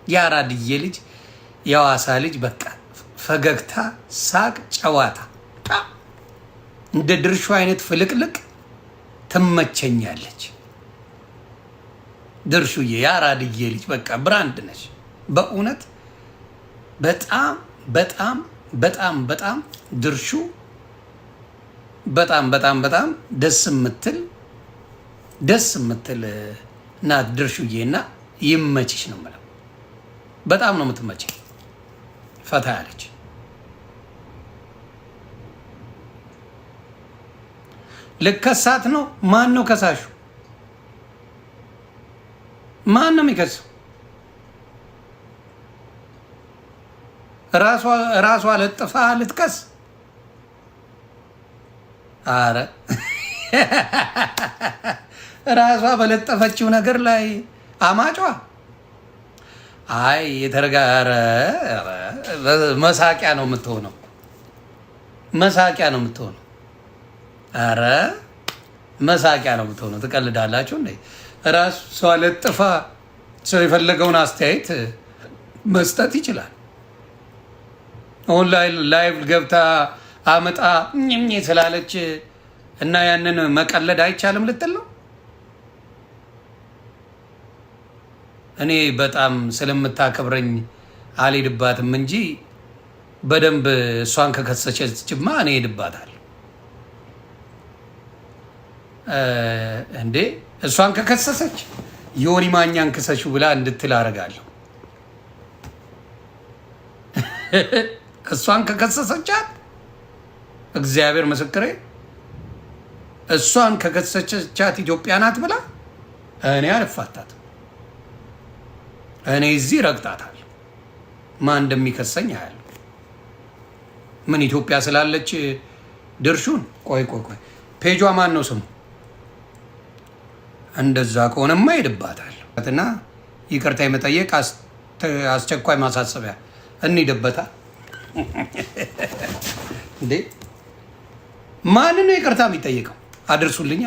የአራድዬ ልጅ የሐዋሳ ልጅ በቃ ፈገግታ፣ ሳቅ፣ ጨዋታ እንደ ድርሹ አይነት ፍልቅልቅ ትመቸኛለች። ድርሹዬ የአራድዬ ልጅ በቃ brand ነች በእውነት በጣም በጣም በጣም በጣም ድርሹ በጣም በጣም በጣም ደስ የምትል ደስ የምትል ናት ድርሹዬ፣ እና ይመችሽ ነው የምለው። በጣም ነው የምትመችኝ። ፈታ ያለች ልከሳት ነው። ማን ነው ከሳሹ? ማን ነው የሚከሰው? ራሷ ለጥፋ ልትከስ? አረ ራሷ በለጠፈችው ነገር ላይ አማጯ አይ የተረጋረ መሳቂያ ነው የምትሆነው፣ መሳቂያ ነው የምትሆነው። አረ መሳቂያ ነው የምትሆነው። ትቀልዳላችሁ እንዴ? ራሷ ለጥፋ ሰው የፈለገውን አስተያየት መስጠት ይችላል። online live ገብታ አመጣ ኝኝ ስላለች እና ያንን መቀለድ አይቻልም ልትል ነው። እኔ በጣም ስለምታከብረኝ አልሄድባትም እንጂ በደንብ እሷን ከከሰሰችማ እኔ ሄድባታል እንዴ። እሷን ከከሰሰች ዮኒ ማኛን ክሰሽው ብላ እንድትል አደርጋለሁ። እሷን ከከሰሰቻት እግዚአብሔር ምስክሬ፣ እሷን ከከሰሰቻት ኢትዮጵያ ናት ብላ እኔ አልፋታትም። እኔ እዚህ ረግጣታል። ማን እንደሚከሰኝ አያለሁ። ምን ኢትዮጵያ ስላለች ድርሹን ቆይ ቆይ ቆይ ፔጇ ማን ነው ስሙ? እንደዛ ከሆነማ ይሄድባታል። እና ይቅርታ የመጠየቅ አስቸኳይ ማሳሰቢያ እንሂድበታል። እንዴ ማንን ነው ይቅርታ የሚጠየቀው? አድርሱልኛ።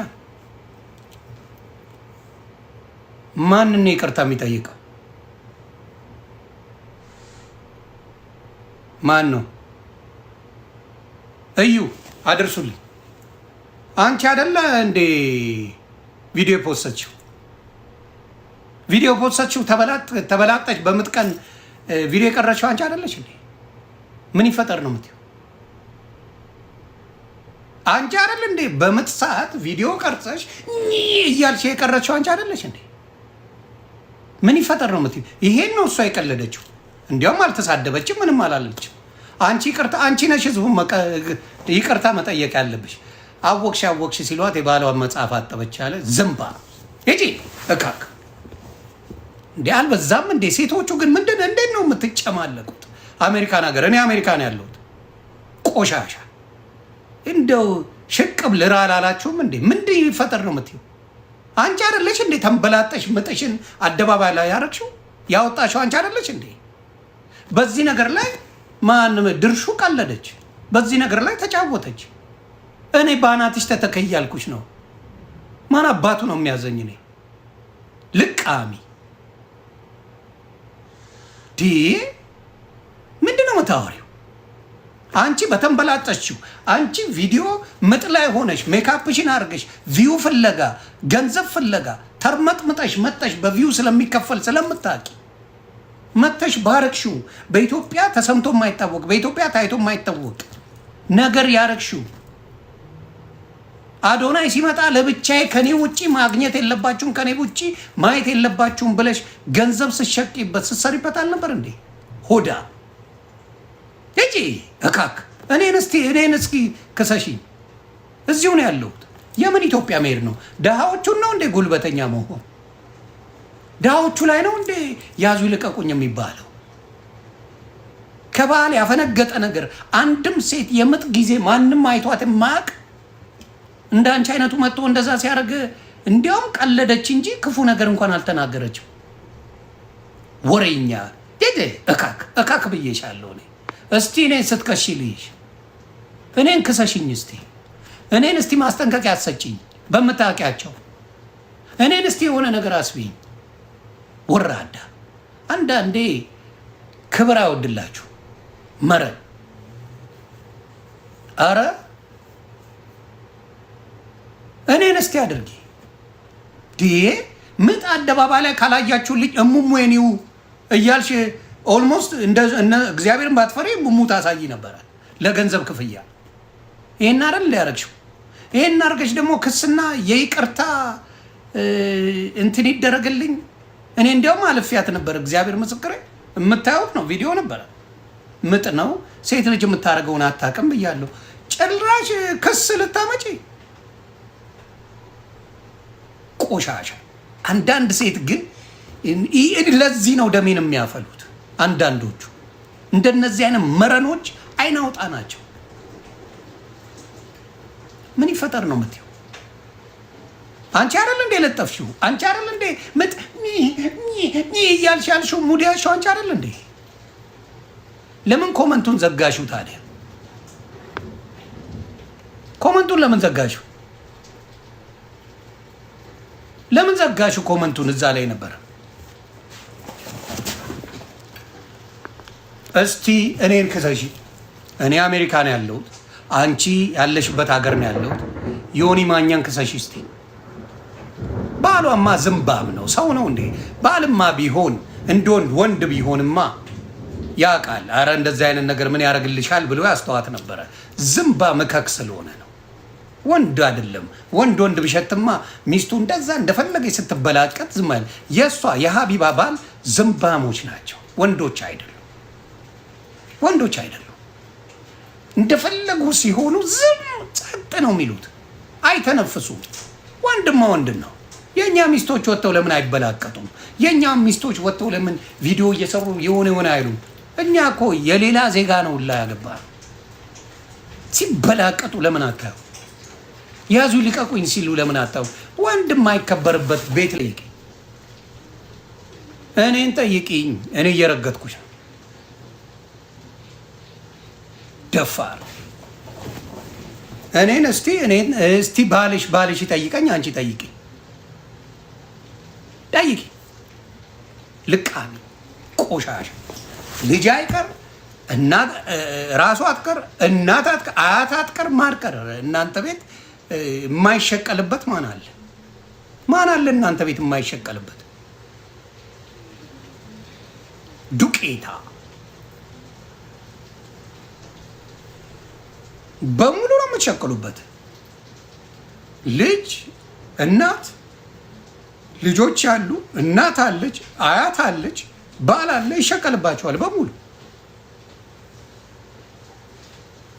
ማንን ነው ይቅርታ የሚጠይቀው? ማን ነው? እዩ አድርሱልኝ። አንቺ አይደለ እንዴ ቪዲዮ ፖስተችው? ቪዲዮ ፖስተችው ተበላጠች። በምጥቀን ቪዲዮ የቀረችው አንቺ አይደለች እንዴ? ምን ይፈጠር ነው የምትይው? አንቺ አይደል እንዴ በምጥ ሰዓት ቪዲዮ ቀርጸሽ እያልሽ የቀረችው አንቺ አይደለች እንዴ? ምን ይፈጠር ነው የምትይው? ይሄን ነው እሷ የቀለደችው። እንዲያውም አልተሳደበችም፣ ምንም አላለችም። አንቺ ይቅርታ አንቺ ነሽ ህዝቡን ይቅርታ መጠየቅ ያለብሽ። አወቅሽ አወቅሽ ሲሏት የባሏን መጽሐፍ አጠበች አለ። ዝምባ ሂጂ እካክ እንዴ አልበዛም እንዴ? ሴቶቹ ግን ምንድን እንዴት ነው የምትጨማለቁት? አሜሪካን ሀገር እኔ አሜሪካን ያለሁት ቆሻሻ እንደው ሽቅብ ልራ አላላችሁም እንዴ? ምንድን ይፈጠር ነው የምትይው? አንቺ አይደለሽ እንዴ ተንበላጠሽ ምጥሽን አደባባይ ላይ ያረግሽው ያወጣሽው አንቺ አይደለሽ እንዴ? በዚህ ነገር ላይ ማንም ድርሹ ቀለደች፣ በዚህ ነገር ላይ ተጫወተች። እኔ በአናትሽ ተተከያልኩሽ ነው። ማን አባቱ ነው የሚያዘኝ? እኔ ልቃሚ ዲ ምንድን ነው የምታወሪው? አንቺ በተንበላጠችው አንቺ ቪዲዮ ምጥ ላይ ሆነሽ ሜካፕሽን አድርገሽ view ፍለጋ ገንዘብ ፍለጋ ተርመጥምጠሽ መጠሽ በ view ስለሚከፈል ስለምታውቂ መተሽ ባረግሽው በኢትዮጵያ ተሰምቶ የማይታወቅ በኢትዮጵያ ታይቶ የማይታወቅ ነገር ያረግሽው አዶናይ ሲመጣ ለብቻዬ ከኔ ውጪ ማግኘት የለባችሁም ከኔ ውጪ ማየት የለባችሁም ብለሽ ገንዘብ ስትሸቂበት ስትሰሪበት አልነበር እንዴ? ሆዳ እጂ እካክ እኔን እስቲ እኔን እስኪ ክሰሺኝ። እዚሁ ነው ያለሁት። የምን ኢትዮጵያ መሄድ ነው? ድሃዎቹን ነው እንዴ ጉልበተኛ መሆን? ድሃዎቹ ላይ ነው እንዴ ያዙ ይልቀቁኝ የሚባለው? ከባህል ያፈነገጠ ነገር አንድም ሴት የምጥ ጊዜ ማንም አይቷት የማያውቅ እንደ አንቺ አይነቱ መጥቶ እንደዛ ሲያደርግ እንዲያውም ቀለደች እንጂ ክፉ ነገር እንኳን አልተናገረችም። ወሬኛ እካክ እካክ ብዬሻለሁ። እኔ እስቲ እኔን ስትከሺ ልይሽ፣ እኔን ክሰሽኝ እስቲ፣ እኔን እስቲ ማስጠንቀቂያ አትሰጭኝ በምታውቂያቸው፣ እኔን እስቲ የሆነ ነገር አስቢኝ። ወራዳ አንዳንዴ ክብር አይወድላችሁ መረን። አረ እኔን እስቲ አድርጊ ድዬ ምጥ አደባባይ ላይ ካላያችሁልኝ እሙሙ የኔው እያልሽ almost እግዚአብሔርን ባትፈሪ እሙሙ ታሳይ ነበረ ለገንዘብ ክፍያ። ይሄን አይደል ያደረግሽው? ይሄን አድርገሽ ደግሞ ክስና የይቅርታ እንትን ይደረግልኝ። እኔ እንዲያውም አልፊያት ነበር። እግዚአብሔር ምስክሬ፣ የምታዩት ነው፣ ቪዲዮ ነበረ። ምጥ ነው፣ ሴት ልጅ የምታደርገውን አታውቅም ብያለሁ። ጭራሽ ክስ ልታመጪ ቆሻሻ። አንዳንድ ሴት ግን ለዚህ ነው ደሜን የሚያፈሉት አንዳንዶቹ። እንደነዚህ አይነት መረኖች አይናውጣ ናቸው። ምን ይፈጠር ነው የምትይው? አንቺ አይደል እንዴ ለጠፍሽው? አንቺ አይደል እንዴ ምጥ እያልሽ ያልሽው mood ያልሽው አንቺ አይደል እንዴ? ለምን comment ኡን ዘጋሽው ታዲያ? Comment ኡን ለምን ዘጋሽው? ለምን ዘጋሽው comment ኡን? እዛ ላይ ነበረ። እስቲ እኔን ክሰሺ። እኔ አሜሪካ ነው ያለሁት፣ አንቺ ያለሽበት ሀገር ነው ያለሁት። ዮኒ ማኛን ክሰሺ እስቲ። ባሏማ ዝምባም ነው፣ ሰው ነው እንዴ? ባልማ ቢሆን እንደ ወንድ ወንድ ቢሆንማ ያውቃል። አረ እንደዚህ አይነት ነገር ምን ያደርግልሻል ብሎ ያስተዋት ነበረ። ዝምባ መከክ ስለሆነ ነው፣ ወንድ አይደለም። ወንድ ወንድ ቢሸትማ ሚስቱ እንደዛ እንደፈለገች ስትበላቀጥ ዝም አይልም። የእሷ የሀቢባ ባል ዝምባሞች ናቸው፣ ወንዶች አይደሉም። ወንዶች አይደሉም። እንደፈለጉ ሲሆኑ ዝም ጸጥ ነው የሚሉት፣ አይተነፍሱም። ወንድማ ወንድ ነው። የእኛ ሚስቶች ወጥተው ለምን አይበላቀጡም? የእኛ ሚስቶች ወጥተው ለምን ቪዲዮ እየሰሩ የሆነ የሆነ አይሉም? እኛ እኮ የሌላ ዜጋ ነው ሁላ ያገባ ሲበላቀጡ ለምን አታዩ? ያዙ ልቀቁኝ ሲሉ ለምን አታዩ? ወንድ የማይከበርበት ቤት ጠይቂ፣ እኔን ጠይቂኝ። እኔ እየረገጥኩሽ ነው። ደፋር እኔን እስቲ እኔን እስቲ ባልሽ ባልሽ ይጠይቀኝ፣ አንቺ ጠይቂ ጠይቂ። ልቃሚ ቆሻሻ ልጅ አይቀር እናት ራሱ አትቀር እናት አትቀር አያት አትቀር ማን ቀር። እናንተ ቤት የማይሸቀልበት ማን አለ? ማን አለ እናንተ ቤት የማይሸቀልበት? ዱቄታ በሙሉ ነው የምትሸቅሉበት። ልጅ እናት ልጆች ያሉ እናት አለች፣ አያት አለች፣ ባል አለ፣ ይሸቀልባቸዋል በሙሉ።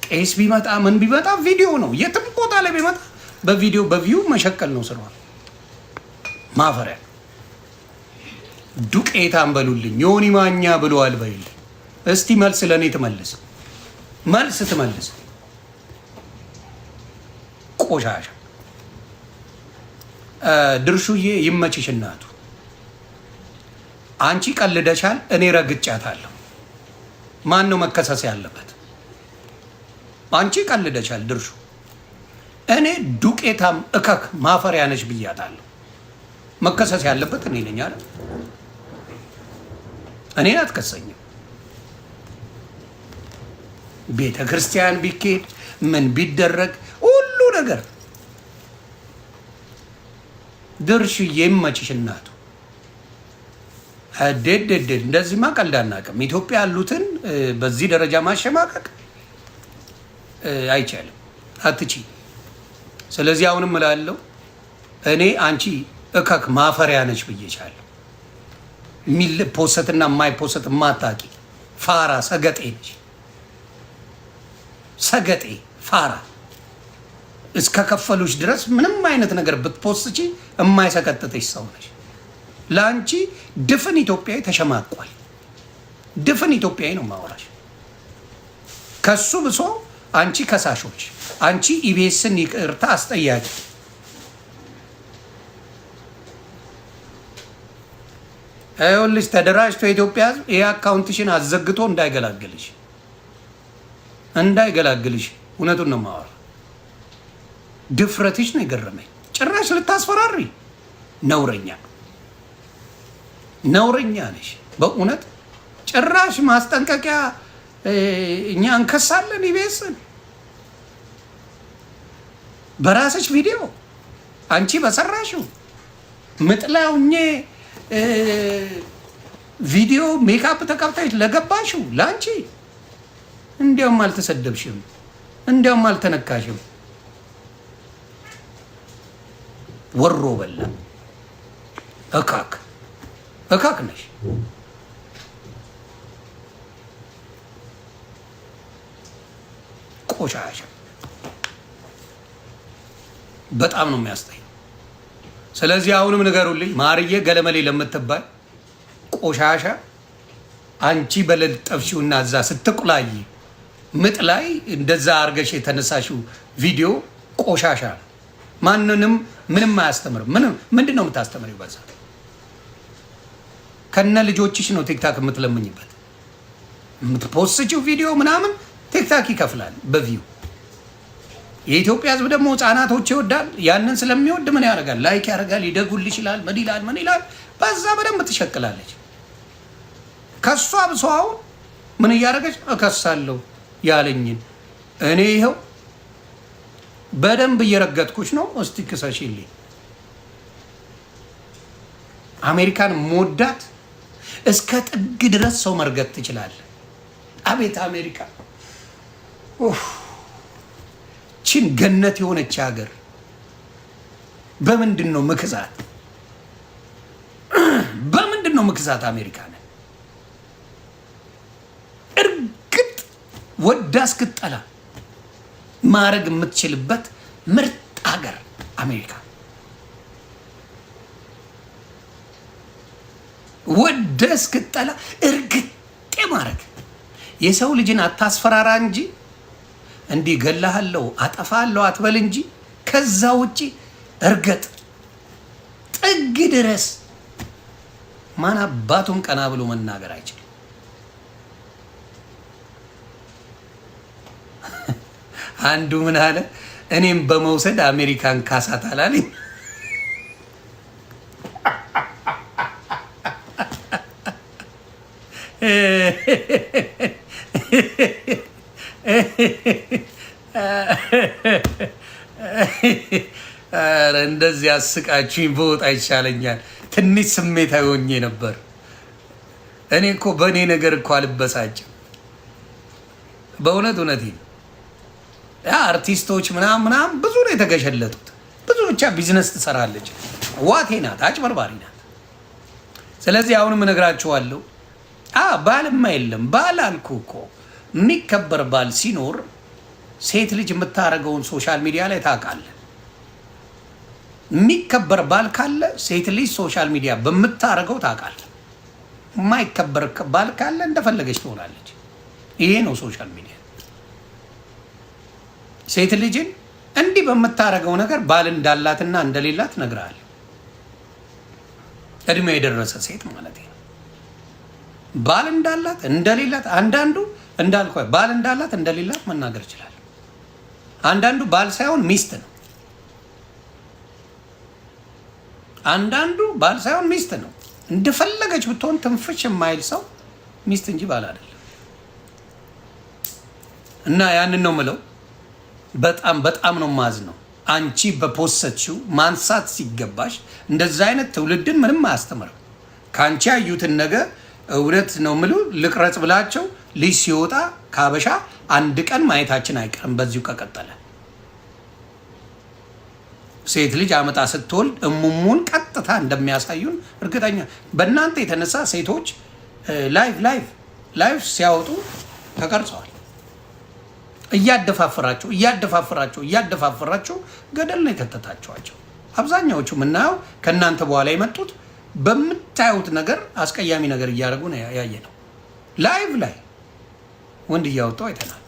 ቄስ ቢመጣ ምን ቢመጣ ቪዲዮ ነው። የትም ቦታ ላይ ቢመጣ በቪዲዮ በ view መሸቀል ነው ስራዋ። ማፈሪያ ዱቄታን በሉልኝ። ዮኒ ማኛ ብለዋል በይልኝ። እስቲ መልስ ለእኔ ትመልስ፣ መልስ ትመልስ። ቆሻሻ ድርሹዬ ይመችሽ እናቱ። አንቺ ቀልደሻል፣ እኔ ረግጫታለሁ። ማን ነው መከሰስ ያለበት? አንቺ ቀልደሻል ድርሹ፣ እኔ ዱቄታም እከክ ማፈሪያ ነሽ ብያታለሁ። መከሰስ ያለበት እኔ ነኝ አይደል? እኔን አትከሰኝም። ቤተ ክርስቲያን ቢኬድ ምን ቢደረግ ሁሉ ነገር ድርሽዬ ይመችሽ እናቱ። ደደደ እንደዚህማ ቀልድ አናውቅም። ኢትዮጵያ ያሉትን በዚህ ደረጃ ማሸማቀቅ አይቻልም፣ አትቺ። ስለዚህ አሁንም እላለሁ እኔ አንቺ እከክ ማፈሪያ ነች ብዬሻለሁ። የሚል post ና የማይ post የማታውቂ ፋራ ሰገጤ ነች። ሰገጤ ፋራ እስከ ከፈሉሽ ድረስ ምንም አይነት ነገር ብት post ቺ የማይሰቀጥጥሽ ሰው ነች። ለአንቺ ድፍን ኢትዮጵያዊ ተሸማቋል። ድፍን ኢትዮጵያዊ ነው ማወራሽ። ከሱ ብሶ አንቺ ከሳሾች፣ አንቺ ኢቢኤስን ይቅርታ አስጠያቂ ይኸውልሽ፣ ተደራጅቶ የኢትዮጵያ ሕዝብ ይህ account ሽን አዘግቶ እንዳይገላግልሽ እንዳይገላግልሽ። እውነቱን ነው የማወራው። ድፍረትሽ ነው የገረመኝ። ጭራሽ ልታስፈራሪ ነውረኛ ነውረኛ ነሽ። በእውነት ጭራሽ ማስጠንቀቂያ እኛ እንከሳለን ኢቢኤስን በራስሽ ቪዲዮ አንቺ በሰራሽው ምጥላውኜ ቪዲዮ ሜካፕ ተቀብተሽ ለገባሽው ለአንቺ እንዲያውም አልተሰደብሽም፣ እንዲያውም አልተነካሽም። ወሮ በላ እካክ እካክ ነሽ። ቆሻሻ በጣም ነው የሚያስጠኝ። ስለዚህ አሁንም ንገሩልኝ ማርዬ ገለመሌ ለምትባል ቆሻሻ አንቺ በለጠፍሽውና እዛ ስትቁላይ ምጥ ላይ እንደዛ አርገሽ የተነሳሽው ቪዲዮ ቆሻሻ ነው። ማንንም ምንም አያስተምርም። ምንም ምንድን ነው የምታስተምሪው? በዛ ከነ ልጆችሽ ነው TikTok የምትለምኝበት የምት post ችው ቪዲዮ ምናምን TikTok ይከፍላል በ view። የኢትዮጵያ ሕዝብ ደግሞ ህጻናቶች ይወዳል። ያንን ስለሚወድ ምን ያደርጋል? Like ያደርጋል፣ ይደጉል ይችላል፣ ምን ይላል፣ ምን ይላል። በዛ በደንብ ትሸቅላለች። ከሷ ብሶ አሁን ምን እያደረገች እከሳለሁ ያለኝን እኔ ይኸው በደንብ እየረገጥኩች ነው። እስቲ ክሰሽልኝ። አሜሪካን ሞዳት እስከ ጥግ ድረስ ሰው መርገጥ ትችላለህ። አቤት አሜሪካ ችን ገነት የሆነች ሀገር በምንድን ነው ምክዛት? በምንድን ነው ምክዛት? አሜሪካን እርግጥ ወዳ እስክጠላ ማድረግ የምትችልበት ምርጥ ሀገር አሜሪካ። ወደ እስክጠላ እርግጤ ማድረግ የሰው ልጅን አታስፈራራ እንጂ እንዲህ ገላሃለሁ አጠፋለሁ አትበል እንጂ ከዛ ውጪ እርገጥ ጥግ ድረስ ማን አባቱን ቀና ብሎ መናገር አይችልም። አንዱ ምን አለ፣ እኔም በመውሰድ አሜሪካን ካሳት አላለኝ። ኧረ እንደዚህ አስቃችሁኝ በወጣ ይሻለኛል። ትንሽ ስሜታዊ ሆኜ ነበር። እኔ እኮ በእኔ ነገር እኮ አልበሳጭም። በእውነት እውነት አርቲስቶች ምናምን ምናምን ብዙ ነው የተገሸለጡት። ብዙ ብቻ ቢዝነስ ትሰራለች። ዋቴ ናት፣ አጭበርባሪ ናት። ስለዚህ አሁንም እነግራችኋለሁ፣ ባልማ የለም ባል አልኩ እኮ የሚከበር ባል ሲኖር ሴት ልጅ የምታደርገውን social media ላይ ታውቃለህ። የሚከበር ባል ካለ ሴት ልጅ social media በምታደርገው ታውቃለህ። የማይከበር ባል ካለ እንደፈለገች ትሆናለች። ይሄ ነው social media። ሴት ልጅን እንዲህ በምታደርገው ነገር ባል እንዳላትና እንደሌላት ነግረሃል። እድሜው የደረሰ ሴት ማለት ነው። ባል እንዳላት እንደሌላት አንዳንዱ እንዳልኳ ባል እንዳላት እንደሌላት መናገር ይችላል። አንዳንዱ ባል ሳይሆን ሚስት ነው። አንዳንዱ ባል ሳይሆን ሚስት ነው። እንደፈለገች ብትሆን ትንፍሽ የማይል ሰው ሚስት እንጂ ባል አይደለም። እና ያንን ነው ምለው። በጣም በጣም ነው ማዝ ነው። አንቺ በፖሰችው ማንሳት ሲገባሽ እንደዛ አይነት ትውልድን ምንም አያስተምርም። ከአንቺ ያዩትን ነገር እውነት ነው ምሉ ልቅረጽ ብላቸው ልጅ ሲወጣ ካበሻ አንድ ቀን ማየታችን አይቀርም። በዚሁ ከቀጠለ ሴት ልጅ አመጣ ስትወልድ እሙሙን ቀጥታ እንደሚያሳዩን እርግጠኛ። በእናንተ የተነሳ ሴቶች live live live ሲያወጡ ተቀርጸዋል። እያደፋፈራቸው እያደፋፈራቸው እያደፋፈራቸው ገደል ነው የከተታቸዋቸው። አብዛኛዎቹ የምናየው ከእናንተ በኋላ የመጡት በምታዩት ነገር አስቀያሚ ነገር እያደረጉ ነው ያየ ነው። ላይቭ ላይ ወንድ እያወጡ አይተናል።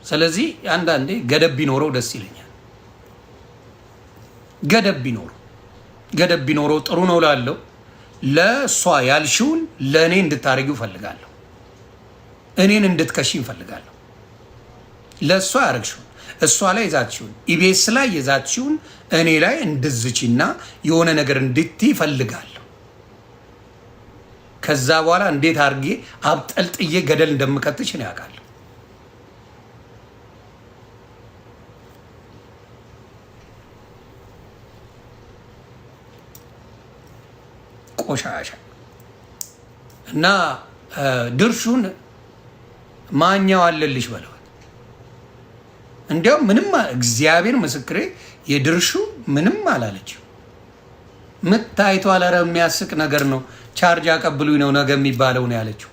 ስለዚህ አንዳንዴ ገደብ ቢኖረው ደስ ይለኛል። ገደብ ቢኖረው ገደብ ቢኖረው ጥሩ ነው ላለው ለእሷ ያልሽውን ለእኔ እንድታደርጊው እፈልጋለሁ። እኔን እንድትከሺ እፈልጋለሁ። ለእሷ ያደረግሽውን እሷ ላይ የዛትሽውን ኢቢኤስ ላይ የዛትሽውን እኔ ላይ እንድዝቺና የሆነ ነገር እንድትይ እፈልጋለሁ። ከዛ በኋላ እንዴት አድርጌ አብጠልጥዬ ገደል እንደምከትሽ ነው ያውቃል። ቆሻሻ እና ድርሹን ማኛው አለልሽ በለዋል። እንዲያውም ምንም እግዚአብሔር ምስክሬ የድርሹ ምንም አላለችው። ምታይቷል። ኧረ የሚያስቅ ነገር ነው። ቻርጅ አቀብሉኝ ነው ነገ የሚባለው ነው ያለችው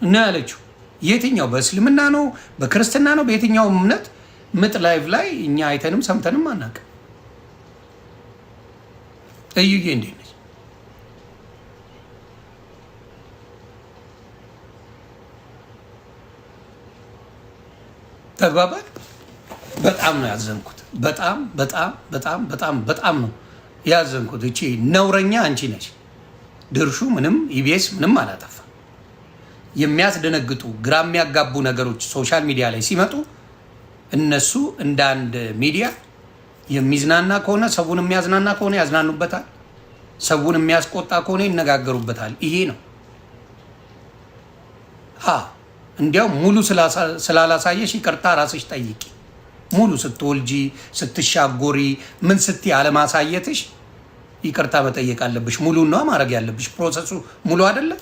እና ያለችው የትኛው በእስልምና ነው በክርስትና ነው በየትኛው እምነት ምጥ live ላይ እኛ አይተንም ሰምተንም አናውቅም። እዩዬ እንዴት ነች? ተግባባል። በጣም ነው ያዘንኩት። በጣም በጣም በጣም በጣም በጣም ነው ያዘንኩት። እቺ ነውረኛ አንቺ ነች። ድርሹ ምንም ኢቢኤስ ምንም አላጠፋ። የሚያስደነግጡ ግራ የሚያጋቡ ነገሮች social media ላይ ሲመጡ እነሱ እንደ አንድ ሚዲያ የሚዝናና ከሆነ ሰውን የሚያዝናና ከሆነ ያዝናኑበታል። ሰውን የሚያስቆጣ ከሆነ ይነጋገሩበታል። ይሄ ነው። እንዲያው ሙሉ ስላላሳየሽ ይቅርታ ራስሽ ጠይቂ። ሙሉ ስትወልጂ ስትሻጎሪ ምን ስትይ አለማሳየትሽ ይቅርታ መጠየቅ አለብሽ። ሙሉ ነው ማድረግ ያለብሽ። process ኡ ሙሉ አይደለም።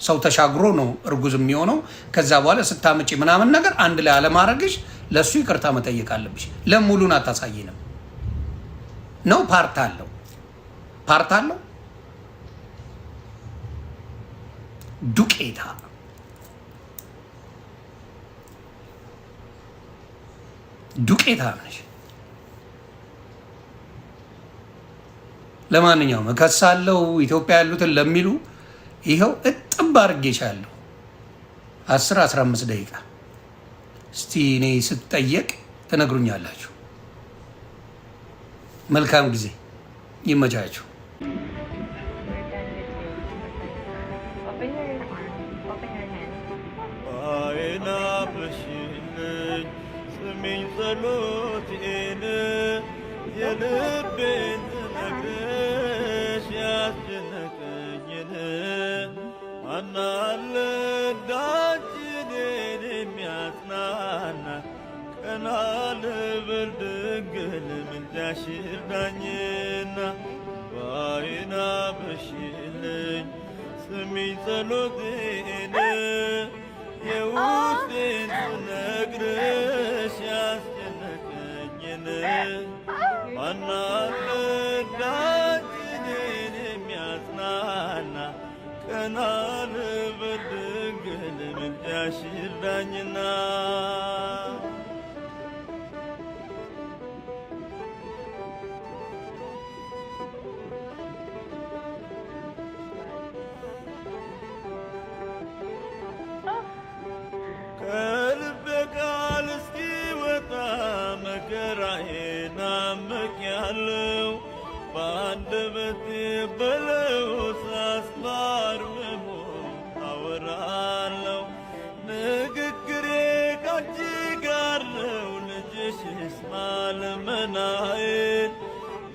ሰው ተሻግሮ ነው እርጉዝ የሚሆነው። ከዛ በኋላ ስታመጪ ምናምን ነገር አንድ ላይ አለማድረግሽ ለእሱ ይቅርታ መጠየቅ አለብሽ። ለሙሉን አታሳይንም ነው። part አለው part አለው ዱቄታ ዱቄታ ነሽ። ለማንኛውም እከሳለሁ ኢትዮጵያ ያሉትን ለሚሉ ይኸው እጥብ አድርጌሻለሁ። 10 15 ደቂቃ እስቲ እኔ ስጠየቅ ትነግሩኛላችሁ። መልካም ጊዜ ይመቻችሁ። ስሚኝ ጸሎቴን የልቤን ስነግርሽ ያስጨነቀኝን ማናለ እንዳንቺ እኔን የሚያጽናና ቀና ልበል ድንግል ምልጃሽ እርዳኝና ባይና በሽልኝ ስሚኝ ጸሎቴን የውስጤን ስነግርሽ ያስጨነቀኝን ማናለ እንዳንቺ እኔን የሚያጽናና ቀና ልበል ድንግል ምልጃሽ ይርዳኝና። ከልቤ ቃል እስኪወጣ መከራዬን አምቄያለሁ። በአንደበቴ በለሆሳስ ባርምሞ አወራለሁ። ንግግሬ ካንቺ ጋር ነው። ልጅሽ ይስማ ልመናዬን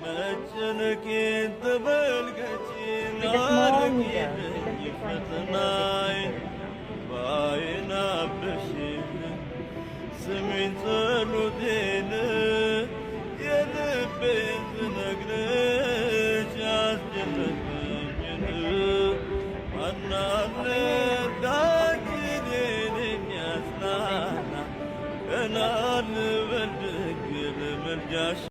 መጨነቄን ተመልከቺ With a small needle, አርቂልኝ because this one is a little bit ፈተናዬን bigger, you know. ባይን አብሽልኝ ስሚኝ ጸሎቴን የልቤን ስነግርሽ ያስጨነቀኝን We're done with you. Okay. ማናለ Open your arm. እንዳንቺ Open your hand. እኔን Open. የሚያጽናና ቀና ልበል ድንግል ምልጃሽ